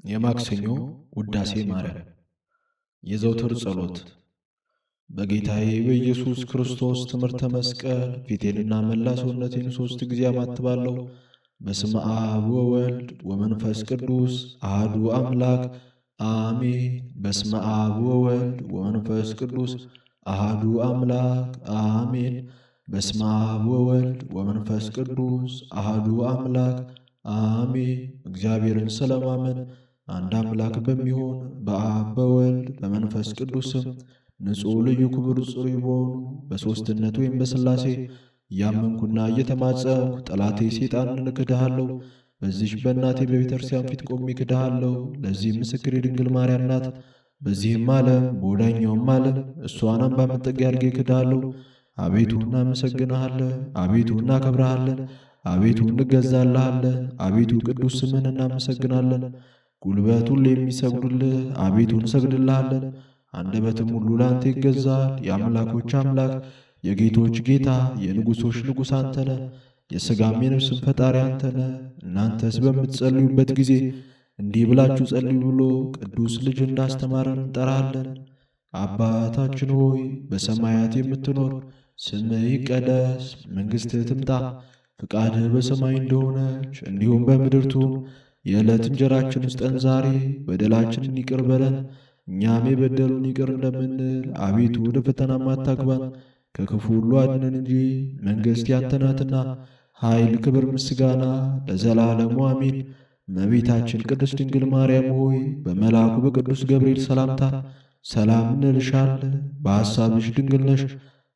የማክሰኞ ውዳሴ ማርያም የዘውትር ጸሎት። በጌታዬ በኢየሱስ ክርስቶስ ትምህርተ መስቀል ፊቴንና መላ ሰውነቴን 3 ጊዜ አማትባለሁ። በስመ አብ ወወልድ ወመንፈስ ቅዱስ አሐዱ አምላክ አሜን። በስመ አብ ወወልድ ወመንፈስ ቅዱስ አሐዱ አምላክ አሜን። በስመ አብ ወወልድ ወመንፈስ ቅዱስ አሐዱ አምላክ አሜን። እግዚአብሔርን ስለማመን አንድ አምላክ በሚሆን በአብ በወልድ በመንፈስ ቅዱስም ንጹሕ ልዩ ክቡር ጽሩይ በሆኑ በሦስትነት ወይም በሥላሴ እያመንኩና እየተማጸንኩ ጠላቴ ሰይጣንን እክድሃለሁ። በዚህች በእናቴ በቤተክርስቲያን ፊት ቆሜ እክድሃለሁ። ለዚህ ምስክር የድንግል ማርያም ናት። በዚህም ዓለም በወዳኛውም ዓለም እሷን አምባ መጠጊያ አድርጌ እክድሃለሁ። አቤቱ እናመሰግንሃለን፣ አቤቱ እናከብርሃለን፣ አቤቱ እንገዛልሃለን፣ አቤቱ ቅዱስ ስምህን እናመሰግናለን። ጉልበት ሁሉ የሚሰግዱልህ አቤቱ እንሰግድልሃለን። አንደበትም ሁሉ ላንተ ይገዛል። የአምላኮች አምላክ የጌቶች ጌታ የንጉሶች ንጉሥ አንተ ነህ። የሥጋም የነፍስም ፈጣሪ አንተ ነህ። እናንተስ በምትጸልዩበት ጊዜ እንዲህ ብላችሁ ጸልዩ ብሎ ቅዱስ ልጅ እንዳስተማረን እንጠራለን። አባታችን ሆይ በሰማያት የምትኖር፣ ስምህ ይቀደስ፣ መንግሥትህ ትምጣ፣ ፍቃድህ በሰማይ እንደሆነች እንዲሁም በምድር ትሁን። የዕለት እንጀራችንን ስጠን ዛሬ፣ በደላችንን ይቅር በለን እኛም የበደሉን ይቅር እንደምንል፣ አቤቱ ወደ ፈተናም አታግባን፣ ከክፉ ሁሉ አድነን እንጂ መንግሥት ያንተ ናትና፣ ኃይል፣ ክብር፣ ምስጋና ለዘላለሙ አሜን። እመቤታችን ቅድስት ድንግል ማርያም ሆይ በመልአኩ በቅዱስ ገብርኤል ሰላምታ ሰላም እንልሻለን። በሐሳብሽ ድንግል ነሽ፣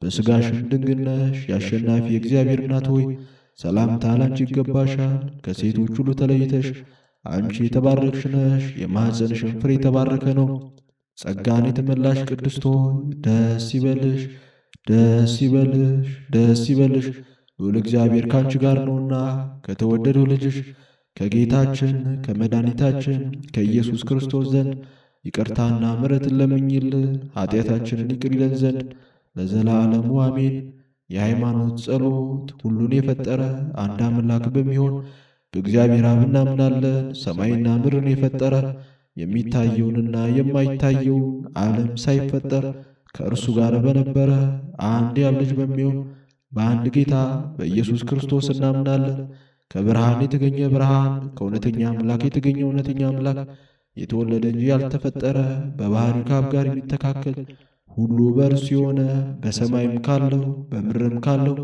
በሥጋሽም ድንግል ነሽ። የአሸናፊ የእግዚአብሔር እናት ሆይ ሰላምታ ላንቺ ይገባሻል። ከሴቶች ሁሉ ተለይተሽ አንቺ የተባረክሽ ነሽ፣ የማኅፀንሽም ፍሬ የተባረከ ነው። ጸጋን የተመላሽ ቅድስት ሆይ ደስ ይበልሽ፣ ደስ ይበልሽ፣ ደስ ይበልሽ፣ ልዑል እግዚአብሔር ካንቺ ጋር ነውና ከተወደደው ልጅሽ ከጌታችን ከመድኃኒታችን ከኢየሱስ ክርስቶስ ዘንድ ይቅርታና ምሕረትን ለምኝልን ኃጢአታችንን ይቅር ይለን ዘንድ ለዘላለሙ አሜን። የሃይማኖት ጸሎት። ሁሉን የፈጠረ አንድ አምላክ በሚሆን በእግዚአብሔር አብ እናምናለን። ሰማይና ምድርን የፈጠረ የሚታየውንና የማይታየውን ዓለም ሳይፈጠር ከእርሱ ጋር በነበረ አንድ የአብ ልጅ በሚሆን በአንድ ጌታ በኢየሱስ ክርስቶስ እናምናለን። ከብርሃን የተገኘ ብርሃን፣ ከእውነተኛ አምላክ የተገኘ እውነተኛ አምላክ፣ የተወለደ እንጂ ያልተፈጠረ፣ በባሕርዩ ከአብ ጋር የሚተካከል፣ ሁሉ በእርሱ የሆነ፣ በሰማይም ካለው በምድርም ካለው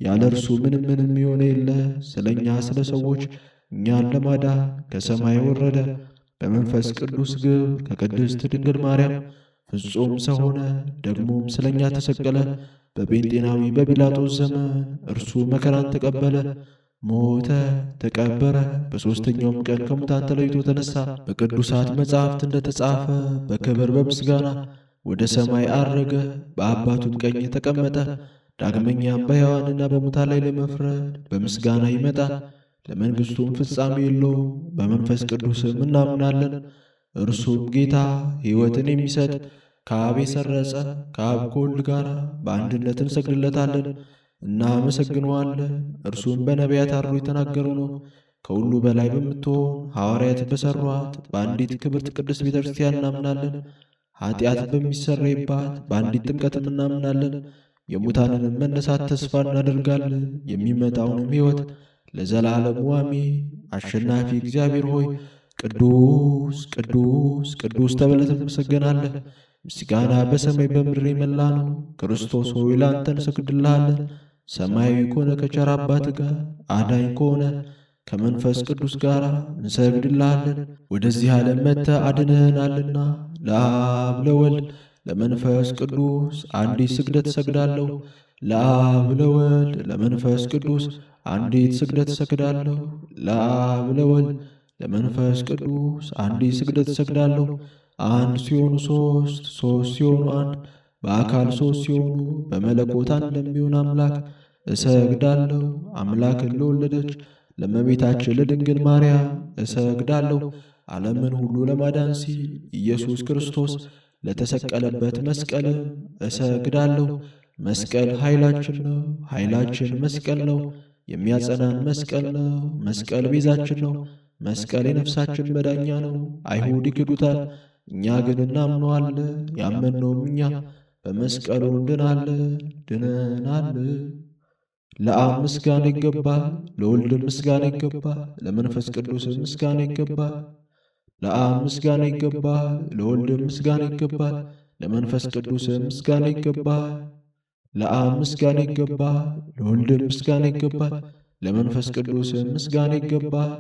ያለ እርሱ ምንም ምንም የሆነ የለ። ስለ እኛ ስለ ሰዎች እኛን ለማዳን ከሰማይ ወረደ። በመንፈስ ቅዱስ ግብር ከቅድስት ድንግል ማርያም ፍጹም ሰው ሆነ። ደግሞም ስለ እኛ ተሰቀለ። በጴንጤናዊ በጲላጦስ ዘመን እርሱ መከራን ተቀበለ፣ ሞተ፣ ተቀበረ። በሦስተኛውም ቀን ከሙታን ተለይቶ ተነሳ። በቅዱሳት መጻሕፍት እንደተጻፈ በክብር በምስጋና ወደ ሰማይ አረገ፣ በአባቱም ቀኝ ተቀመጠ። ዳግመኛም በሕያዋንና በሙታን ላይ ለመፍረድ በምስጋና ይመጣል። ለመንግሥቱም ፍጻሜ የለውም። በመንፈስ ቅዱስም እናምናለን። እርሱም ጌታ ሕይወትን የሚሰጥ ከአብ የሰረጸ ከአብ ከወልድ ጋር በአንድነት እንሰግድለታለን፣ እናመሰግነዋለን። እርሱም በነቢያት አድሮ የተናገረው ነው። ከሁሉ በላይ በምትሆን ሐዋርያት በሠሯት በአንዲት ክብርት ቅድስት ቤተ ክርስቲያን እናምናለን። ኃጢአት በሚሰረይባት በአንዲት ጥምቀትም እናምናለን። የሙታንንም መነሳት ተስፋ እናደርጋለን። የሚመጣውንም ሕይወት ለዘላለሙ አሜን። አሸናፊ እግዚአብሔር ሆይ ቅዱስ ቅዱስ ቅዱስ ተብለህ ትመሰገናለህ። ምስጋና በሰማይ በምድር የመላ ነው። ክርስቶስ ሆይ ለአንተ እንሰግድልሃለን። ሰማያዊ ከሆነ ከቸር አባት ጋር አዳኝ ከሆነ ከመንፈስ ቅዱስ ጋር እንሰግድልሃለን። ወደዚህ ዓለም መጥተህ አድነህናልና ለአብ ለወልድ ለመንፈስ ቅዱስ አንዲት ስግደት እሰግዳለሁ። ለአብ ለወልድ ለመንፈስ ቅዱስ አንዲት ስግደት እሰግዳለሁ። ለአብ ለወልድ ለመንፈስ ቅዱስ አንዲት ስግደት እሰግዳለሁ። አንድ ሲሆኑ ሶስት፣ ሶስት ሲሆኑ አንድ፣ በአካል ሶስት ሲሆኑ በመለኮት አንድ ለሚሆን አምላክ እሰግዳለሁ። አምላክን ለወለደች ለእመቤታችን ለድንግል ማርያም እሰግዳለሁ። ዓለምን ሁሉ ለማዳን ሲል ኢየሱስ ክርስቶስ ለተሰቀለበት መስቀልም እሰግዳለሁ። መስቀል ኃይላችን ነው። ኃይላችን መስቀል ነው። የሚያጸናን መስቀል ነው። መስቀል ቤዛችን ነው። መስቀል የነፍሳችን መዳኛ ነው። አይሁድ ይክዱታል፣ እኛ ግን እናምነዋለን። ያመንነውም እኛ በመስቀሉ እንድናለን ድነናል። ለአብ ምስጋና ይገባል፣ ለወልድ ምስጋና ይገባል፣ ለመንፈስ ቅዱስ ምስጋና ይገባል። ለአብ ምስጋና ይገባል፣ ለወልድ ምስጋና ይገባል፣ ለመንፈስ ቅዱስ ምስጋና ይገባል። ለአብ ምስጋና ይገባል፣ ለወልድ ምስጋና ይገባል፣ ለመንፈስ ቅዱስ ምስጋና ይገባል።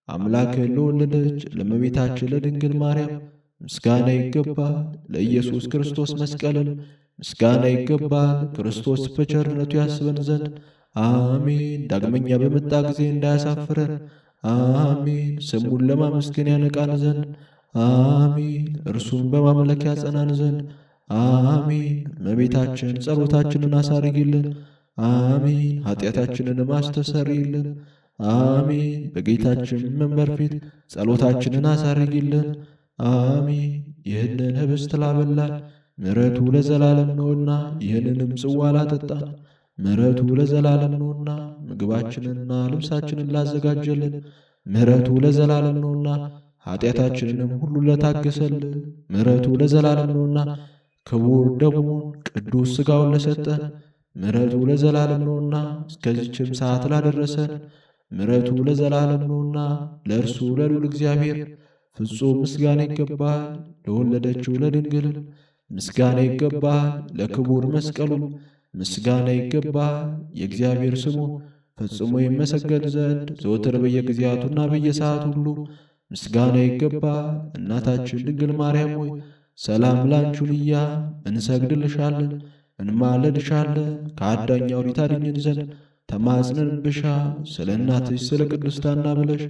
አምላክን ለወለደች ለእመቤታችን ለድንግል ማርያም ምስጋና ይገባል። ለኢየሱስ ክርስቶስ መስቀልም ምስጋና ይገባል። ክርስቶስ በቸርነቱ ያስበን ዘንድ አሜን። ዳግመኛ በመጣ ጊዜ እንዳያሳፍረን አሜን። ስሙን ለማመስገን ያነቃን ዘንድ አሜን። እርሱን በማምለክ ያጸናን ዘንድ አሜን። እመቤታችን ጸሎታችንን አሳርጊልን አሜን። ኃጢአታችንንም አስተሰርይልን አሜን። በጌታችን መንበር ፊት ጸሎታችንን አሳርጊልን አሜን። ይህንን ህብስት ላበላን ምሕረቱ ለዘላለም ነውና፣ ይህንንም ጽዋ ላጠጣን ምሕረቱ ለዘላለም ነውና፣ ምግባችንንና ልብሳችንን ላዘጋጀልን ምሕረቱ ለዘላለም ነውና፣ ኃጢአታችንንም ሁሉ ለታገሰልን ምሕረቱ ለዘላለም ነውና፣ ክቡር ደሙን ቅዱስ ሥጋውን ለሰጠን ምሕረቱ ለዘላለም ነውና፣ እስከዚችም ሰዓት ላደረሰን ምሕረቱ ለዘላለም ነውና፣ ለእርሱ ለልዑል እግዚአብሔር ፍጹም ምስጋና ይገባል። ለወለደችው ለድንግል ምስጋና ይገባል። ለክቡር መስቀሉም ምስጋና ይገባል። የእግዚአብሔር ስሙ ፈጽሞ ይመሰገን ዘንድ ዘወትር በየጊዜያቱና በየሰዓቱ ሁሉ ምስጋና ይገባል። እናታችን ድንግል ማርያም ሆይ ሰላም ላንቺ እያ እንሰግድልሻለን፣ እንማለድሻለን። ከአዳኝ አውሬ ታድኝን ዘንድ ተማጽነንብሻል። ስለ እናትሽ ስለ ቅድስት ሐና ብለሽ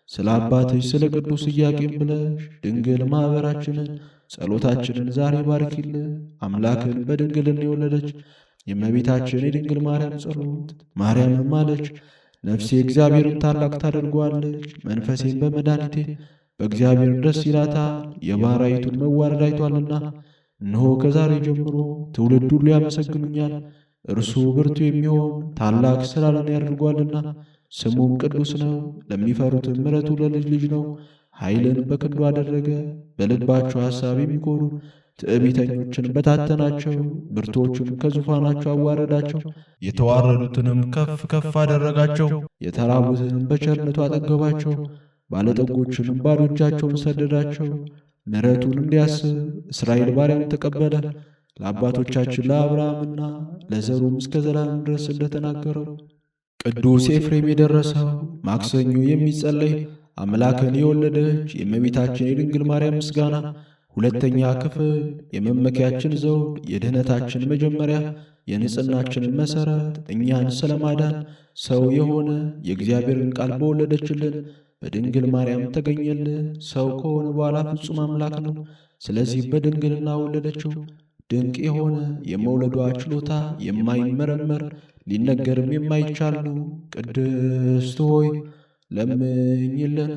ስለ አባትሽ ስለ ቅዱስ ኢያቄም ብለሽ ድንግል ማኅበራችንን ጸሎታችንን ዛሬ ባርኪልን። አምላክን በድንግልና የወለደች የእመቤታችን የድንግል ማርያም ጸሎት። ማርያምም አለች፣ ነፍሴ እግዚአብሔርን ታላቅ ታደርገዋለች፣ መንፈሴን በመድኃኒቴ በእግዚአብሔር ደስ ይላታል። የባሪያይቱን መዋረድ አይቷልና፣ እነሆ ከዛሬ ጀምሮ ትውልድ ሁሉ ያመሰግኑኛል። እርሱ ብርቱ የሚሆን ታላቅ ሥራን ያደርጓልና ስሙም ቅዱስ ነው። ለሚፈሩትም ምሕረቱ ለልጅ ልጅ ነው። ኃይልን በክንዱ አደረገ። በልባቸው ሐሳብ የሚኮሩ ትዕቢተኞችን በታተናቸው፣ ብርቶቹን ከዙፋናቸው አዋረዳቸው። የተዋረዱትንም ከፍ ከፍ አደረጋቸው። የተራቡትንም በቸርነቱ አጠገባቸው፣ ባለጠጎችንም ባዶ እጃቸውን ሰደዳቸው። ምሕረቱን እንዲያስብ እስራኤል ባሪያውን ተቀበለ። ለአባቶቻችን ለአብርሃምና ለዘሩም እስከ ዘላለም ድረስ እንደተናገረው። ቅዱስ ኤፍሬም የደረሰው ማክሰኞ የሚጸለይ አምላክን የወለደች የእመቤታችን የድንግል ማርያም ምስጋና ሁለተኛ ክፍል። የመመኪያችን ዘውድ፣ የድኅነታችን መጀመሪያ፣ የንጽሕናችንን መሠረት፣ እኛን ስለማዳን ሰው የሆነ የእግዚአብሔርን ቃል በወለደችልን በድንግል ማርያም ተገኘልን። ሰው ከሆነ በኋላ ፍጹም አምላክ ነው። ስለዚህ በድንግልና ወለደችው። ድንቅ የሆነ የመውለዷ ችሎታ የማይመረመር ሊነገርም የማይቻል ነው። ቅድስት ሆይ ለምኝልን።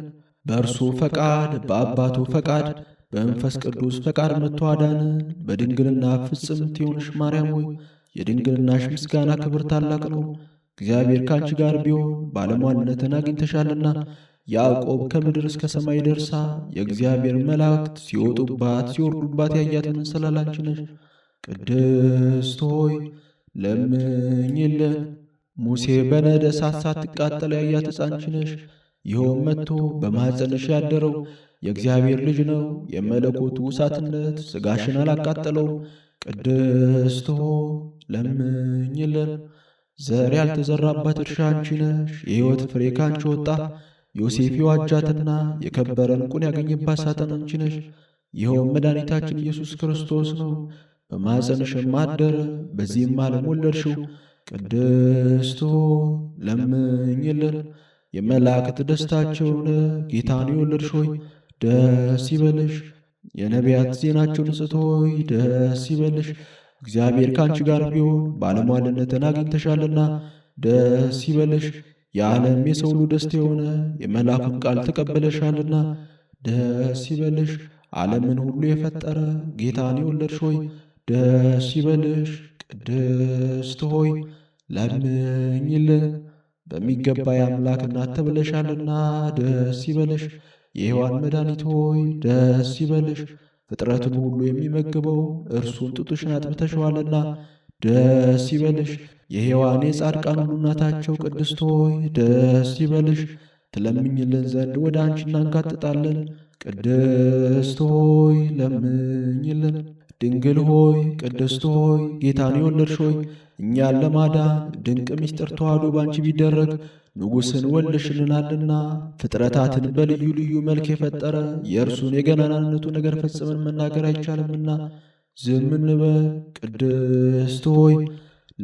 በእርሱ ፈቃድ በአባቱ ፈቃድ በመንፈስ ቅዱስ ፈቃድ መጥቶ አዳነን። በድንግልና ፍጽምት የሆንሽ ማርያም ሆይ የድንግልናሽ ምስጋና ክብር ታላቅ ነው። እግዚአብሔር ካንቺ ጋር ቢሆን ባለሟልነትን አግኝተሻልና። ያዕቆብ ከምድር እስከ ሰማይ ደርሳ የእግዚአብሔር መላእክት ሲወጡባት ሲወርዱባት ያያት መሰላል አንቺ ነሽ። ቅድስት ሆይ ለምኝልን። ሙሴ በነደ እሳት ሳትቃጠል ያያት ሕፃን አንቺ ነሽ። ይኸውም መጥቶ በማኅፀንሽ ያደረው የእግዚአብሔር ልጅ ነው። የመለኮቱ እሳትነት ሥጋሽን አላቃጠለውም። ቅድስት ሆይ ለምኝልን። ዘር ያልተዘራባት እርሻ አንቺ ነሽ። የሕይወት ፍሬ ካንቺ ወጣ። ዮሴፍ የዋጃትና የከበረ ዕንቁን ያገኘባት ሳጥን አንቺ ነሽ። ይኸውም መድኃኒታችን ኢየሱስ ክርስቶስ ነው። በማኅፀንሽም አደረ፣ በዚህም ዓለም ወለድሽው። ቅድስት ሆይ ለምኝልን። የመላእክት ደስታቸውን ጌታን የወለድሽ ሆይ ደስ ይበልሽ። የነቢያት ዜናቸው ንጽሕት ሆይ ደስ ይበልሽ። እግዚአብሔር ከአንቺ ጋር ቢሆን ባለሟልነትን አግኝተሻልና ደስ ይበልሽ። የዓለም የሰው ሁሉ ደስታ የሆነ የመልአኩን ቃል ተቀበለሻልና ደስ ይበልሽ። ዓለምን ሁሉ የፈጠረ ጌታን የወለድሽ ሆይ ደስ ይበልሽ። ቅድስት ሆይ ለምኝልን። በሚገባ የአምላክ እናት ተብለሻልና ደስ ይበልሽ። የሔዋን መድኃኒት ሆይ ደስ ይበልሽ። ፍጥረትን ሁሉ የሚመግበው እርሱን ጡትሽን አጥብተሽዋልና ደስ ይበልሽ። የሔዋን የጻድቃን ሁሉ እናታቸው ቅድስት ሆይ ደስ ይበልሽ። ትለምኝልን ዘንድ ወደ አንቺ እናንጋጥጣለን። ቅድስት ሆይ ለምኝልን። ድንግል ሆይ ቅድስት ሆይ ጌታን የወለድሽ ሆይ እኛን ለማዳን ድንቅ ምስጢር ተዋህዶ ባንቺ ቢደረግ ንጉሥን ወልደሽልናልና ፍጥረታትን በልዩ ልዩ መልክ የፈጠረ የእርሱን የገናናነቱ ነገር ፈጽመን መናገር አይቻልምና ዝም እንበል። ቅድስት ሆይ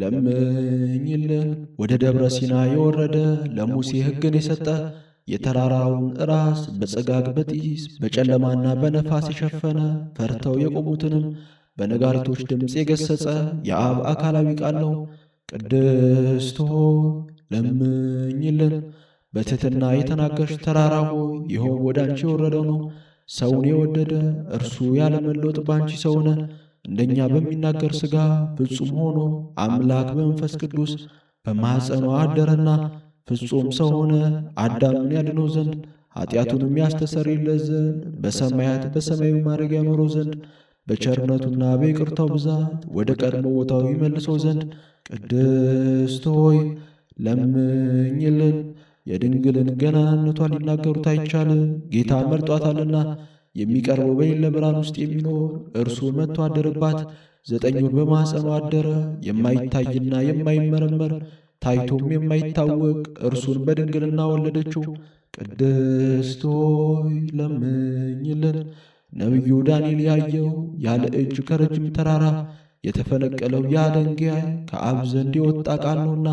ለምኝልን። ወደ ደብረ ሲና የወረደ ለሙሴ ሕግን የሰጠ የተራራውን ራስ በጽጋግ በጢስ በጨለማና በነፋስ የሸፈነ ፈርተው የቆሙትንም በነጋሪቶች ድምፅ የገሰጸ የአብ አካላዊ ቃል ነው። ቅድስት ሆይ ለምኝልን። በትሕትና የተናገርሽ ተራራ ሆይ ይኸው ወደ አንቺ የወረደው ነው። ሰውን የወደደ እርሱ ያለመለወጥ ባንቺ ሰው ሆነ። እንደኛ በሚናገር ሥጋ ፍጹም ሆኖ አምላክ በመንፈስ ቅዱስ በማኅፀኗ አደረና ፍጹም ሰው ሆነ። አዳምን ያድነው ዘንድ ኃጢአቱንም ያስተሰርይለት ዘንድ በሰማያት በሰማያዊ ማዕረግ ያኖረው ዘንድ በቸርነቱና በይቅርታው ብዛት ወደ ቀድሞ ቦታው ይመልሰው ዘንድ ቅድስት ሆይ ለምኝልን። የድንግልን ገናንነቷ ሊናገሩት አይቻልም፣ ጌታ መርጧታልና። የሚቀርበው በሌለ ብርሃን ውስጥ የሚኖር እርሱ መጥቶ አደረባት። 9 ወር በማኅፀኗ አደረ። የማይታይና የማይመረመር ታይቶም የማይታወቅ እርሱን በድንግልና ወለደችው። ቅድስት ሆይ ለምኝልን። ነቢዩ ዳንኤል ያየው ያለ እጅ ከረጅም ተራራ የተፈነቀለው ያ ደንጊያ ከአብ ዘንድ የወጣ ቃል ነውና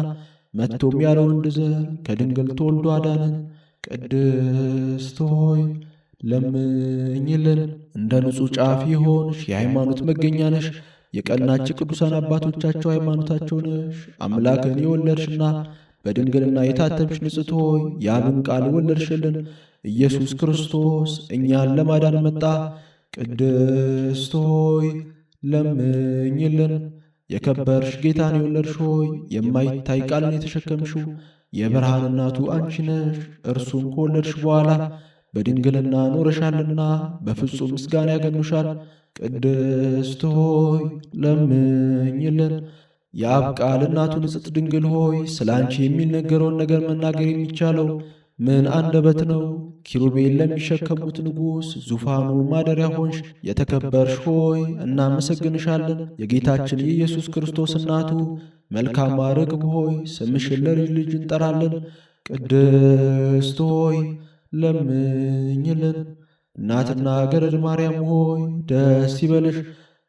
መጥቶም ያለ ወንድ ዘር ከድንግል ተወልዶ አዳነን። ቅድስት ሆይ ለምኝልን። እንደ ንጹሕ ጫፍ የሆንሽ የሃይማኖት መገኛ ነሽ። የቀናች ቅዱሳን አባቶቻቸው ሃይማኖታቸው ነሽ። አምላክን የወለድሽና በድንግልና የታተምሽ ንጽሕት ሆይ የአብን ቃል ወለድሽልን። ኢየሱስ ክርስቶስ እኛን ለማዳን መጣ። ቅድስት ሆይ ለምኝልን። የከበርሽ ጌታን የወለድሽ ሆይ የማይታይ ቃልን የተሸከምሽው የብርሃን እናቱ አንቺ ነሽ። እርሱን ከወለድሽ በኋላ በድንግልና ኖረሻልና በፍጹም ምስጋና ያገኙሻል። ቅድስት ሆይ ለምኝልን። የአብ ቃል እናቱ ንጽሕት ድንግል ሆይ ስለ አንቺ የሚነገረውን ነገር መናገር የሚቻለው ምን አንደበት ነው? ኪሩቤል ለሚሸከሙት ንጉሥ ዙፋኑ ማደሪያ ሆንሽ። የተከበርሽ ሆይ እናመሰግንሻለን። የጌታችን የኢየሱስ ክርስቶስ እናቱ መልካሟ ርግብ ሆይ ስምሽን ለልጅ ልጅ እንጠራለን። ቅድስት ሆይ ለምኝልን። እናትና ገረድ ማርያም ሆይ ደስ ይበልሽ።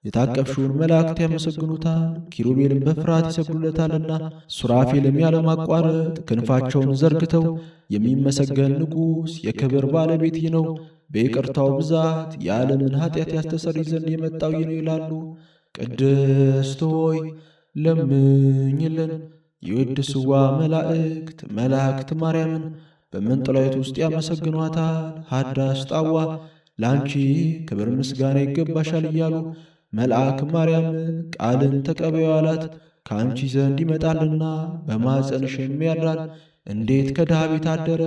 የታቀፍሽውን መላእክት ያመሰግኑታል፣ ኪሩቤልም በፍርሃት ይሰግዱለታልና። ሱራፌልም ያለማቋረጥ ክንፋቸውን ዘርግተው የሚመሰገን ንጉሥ የክብር ባለቤት ይህ ነው፣ በይቅርታው ብዛት የዓለምን ኃጢአት ያስተሰርይ ዘንድ የመጣው ይህ ነው ይላሉ። ቅድስት ሆይ ለምኝልን። ይወድስዋ መላእክት መላእክት ማርያምን በመንጠላዊት ውስጥ ያመሰግኗታል። ሀዳስ ጣዋ ላንቺ ክብር ምስጋና ይገባሻል እያሉ መልአክ ማርያምን ቃልን ተቀበዩ አላት። ከአንቺ ዘንድ ይመጣልና በማኅፀንሽም ያድራል። እንዴት ከድሃ ቤት አደረ?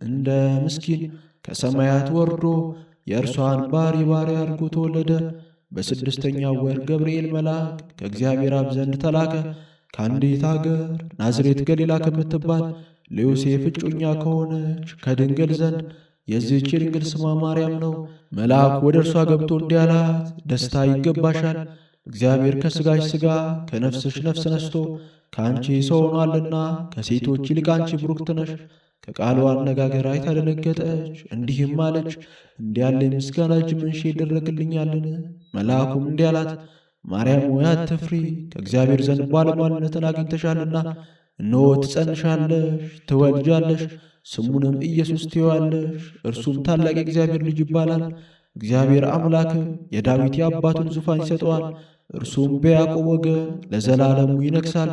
እንደ ምስኪን ከሰማያት ወርዶ የእርሷን ባሪ ባሪያ አድርጎ ተወለደ። በ6ኛው ወር ገብርኤል መልአክ ከእግዚአብሔር አብ ዘንድ ተላከ። ከአንዲት አገር ናዝሬት ገሊላ ከምትባል ለዮሴፍ እጮኛ ከሆነች ከድንግል ዘንድ የዚህች የድንግል ስሟ ማርያም ነው። መልአክ ወደ እርሷ ገብቶ እንዲህ አላት፣ ደስታ ይገባሻል፣ እግዚአብሔር ከሥጋሽ ሥጋ ከነፍስሽ ነፍስ ነስቶ ከአንቺ ሰው ሆኗልና ከሴቶች ይልቅ አንቺ ብሩክት ነሽ። ከቃሉ አነጋገር አይታ ደነገጠች፣ እንዲህም አለች፣ እንዲህ ያለ የምስጋና እጅ መንሻ ይደረግልኛልን? መልአኩም እንዲህ አላት፣ ማርያም ሆይ አትፍሪ፣ ከእግዚአብሔር ዘንድ ባለሟልነትን አግኝተሻልና። እነሆ ትጸንሻለሽ፣ ትወልጃለሽ፣ ስሙንም ኢየሱስ ትይዋለሽ። እርሱም ታላቅ የእግዚአብሔር ልጅ ይባላል። እግዚአብሔር አምላክም የዳዊት የአባቱን ዙፋን ይሰጠዋል። እርሱም በያዕቆብ ወገን ለዘላለሙ ይነግሣል፣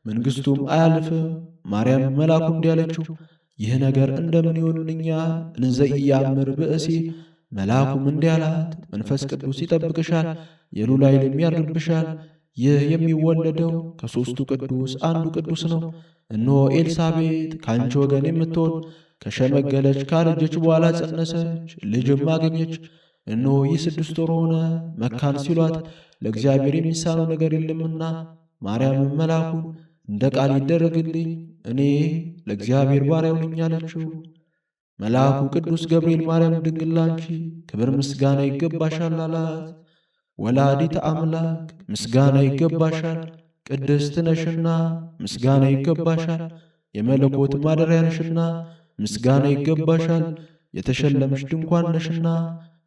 መንግሥቱም አያልፍም። ማርያም መልአኩ እንዲህ አለችው፣ ይህ ነገር እንደምን ይሆንልኛል? እንዘ ኢያእምር ብእሲ። መልአኩም እንዲህ አላት፣ መንፈስ ቅዱስ ይጠብቅሻል፣ የልዑል ኃይልም ያድርብሻል። ይህ የሚወለደው ከሦስቱ ቅዱስ አንዱ ቅዱስ ነው። እነሆ ኤልሳቤጥ ከአንቺ ወገን የምትሆን ከሸመገለች ካረጀች በኋላ ጸነሰች፣ ልጅም አገኘች። እነሆ ይህ 6 ወር ሆነ መካን ሲሏት ለእግዚአብሔር የሚሳነው ነገር የለምና። ማርያምም መልአኩን እንደ ቃል ይደረግልኝ እኔ ለእግዚአብሔር ባሪያው ነኝ አለችው። መልአኩ ቅዱስ ገብርኤል ማርያም ድንግል ላንቺ ክብር ምስጋና ይገባሻል አላት። ወላዲተ አምላክ ምስጋና ይገባሻል፣ ቅድስት ነሽና ምስጋና ይገባሻል፣ የመለኮት ማደሪያ ነሽና ምስጋና ይገባሻል፣ የተሸለምሽ ድንኳን ነሽና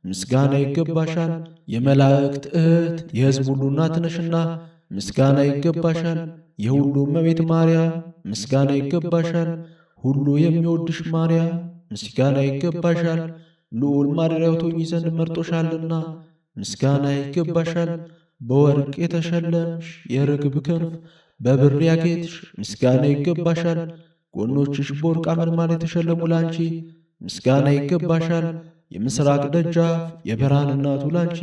ምስጋና ይገባሻል፣ የመላእክት እህት የሕዝብ ሁሉ እናት ነሽና ምስጋና ይገባሻል፣ የሁሉ እመቤት ማርያም ምስጋና ይገባሻል፣ ሁሉ የሚወድሽ ማርያም ምስጋና ይገባሻል፣ ልዑል ማደሪያው ትሆኚ ዘንድ መርጦሻልና ምስጋና ይገባሻል። በወርቅ የተሸለምሽ የርግብ ክንፍ በብር ያጌጥሽ ምስጋና ይገባሻል። ጎኖችሽ በወርቅ አመልማል የተሸለሙ ላንቺ ምስጋና ይገባሻል። የምስራቅ ደጃፍ የብርሃን እናቱ ላንቺ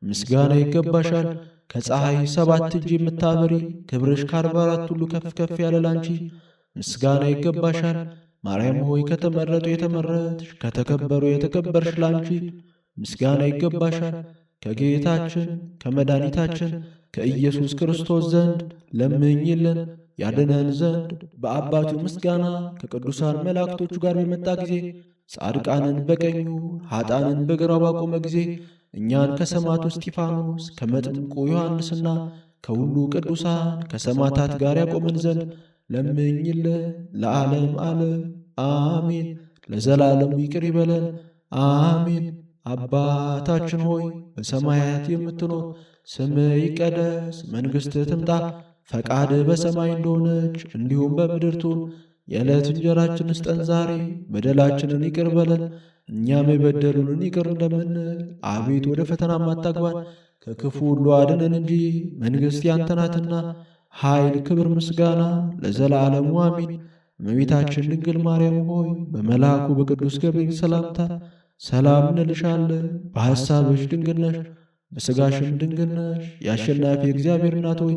ምስጋና ይገባሻል። ከፀሐይ 7 እጅ የምታበሪ ክብርሽ ከ44 ሁሉ ከፍ ከፍ ያለ ላንቺ ምስጋና ይገባሻል። ማርያም ሆይ ከተመረጡ የተመረጥሽ ከተከበሩ የተከበርሽ ላንቺ ምስጋና ይገባሻል። ከጌታችን ከመድኃኒታችን ከኢየሱስ ክርስቶስ ዘንድ ለምኝልን ያድነን ዘንድ በአባቱ ምስጋና ከቅዱሳን መላእክቶቹ ጋር በመጣ ጊዜ ጻድቃንን በቀኙ ኃጥአንን በግራው ባቆመ ጊዜ እኛን ከሰማዕቱ እስጢፋኖስ ከመጥምቁ ዮሐንስና ከሁሉ ቅዱሳን ከሰማዕታት ጋር ያቆመን ዘንድ ለምኝልን። ለዓለም ዓለም አሜን። ለዘላለሙ ይቅር ይበለን አሜን። አባታችን ሆይ በሰማያት የምትኖር ስምህ ይቀደስ፣ መንግሥትህ ትምጣ፣ ፈቃድህ በሰማይ እንደሆነች እንዲሁም በምድር ትሁን። የዕለት እንጀራችንን ስጠን ዛሬ፣ በደላችንን ይቅር በለን እኛም የበደሉንን ይቅር እንደምንል፣ አቤቱ ወደ ፈተና አታግባን ከክፉ ሁሉ አድነን እንጂ መንግሥት ያንተ ናትና፣ ኃይል፣ ክብር፣ ምስጋና ለዘላለሙ አሜን። እመቤታችን ድንግል ማርያም ሆይ በመልአኩ በቅዱስ ገብርኤል ሰላምታ ሰላም እንልሻለን። በሐሳብሽ ድንግል ነሽ፣ በሥጋሽም ድንግል ነሽ። የአሸናፊ እግዚአብሔር እናት ሆይ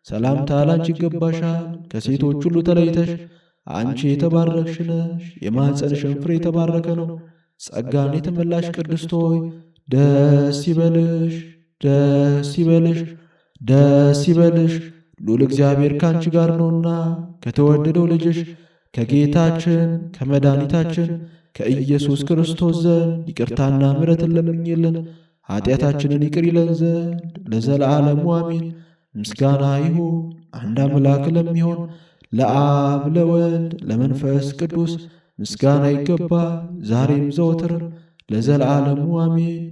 ሰላምታ ላንቺ ይገባሻል። ከሴቶች ሁሉ ተለይተሽ አንቺ የተባረክሽ ነሽ፣ የማኅፀንሽም ፍሬ የተባረከ ነው። ጸጋን የተመላሽ ቅድስት ሆይ ደስ ይበልሽ፣ ደስ ይበልሽ፣ ደስ ይበልሽ፣ ልዑል እግዚአብሔር ካንቺ ጋር ነውና ከተወደደው ልጅሽ ከጌታችን ከመድኃኒታችን ከኢየሱስ ክርስቶስ ዘንድ ይቅርታና ምሕረትን ለምኝልን ኃጢአታችንን ይቅር ይለን ዘንድ ለዘላለሙ አሜን። ምስጋና ይሁን አንድ አምላክ ለሚሆን ለአብ ለወልድ ለመንፈስ ቅዱስ ምስጋና ይገባል፣ ዛሬም ዘወትርም ለዘላለሙ አሜን።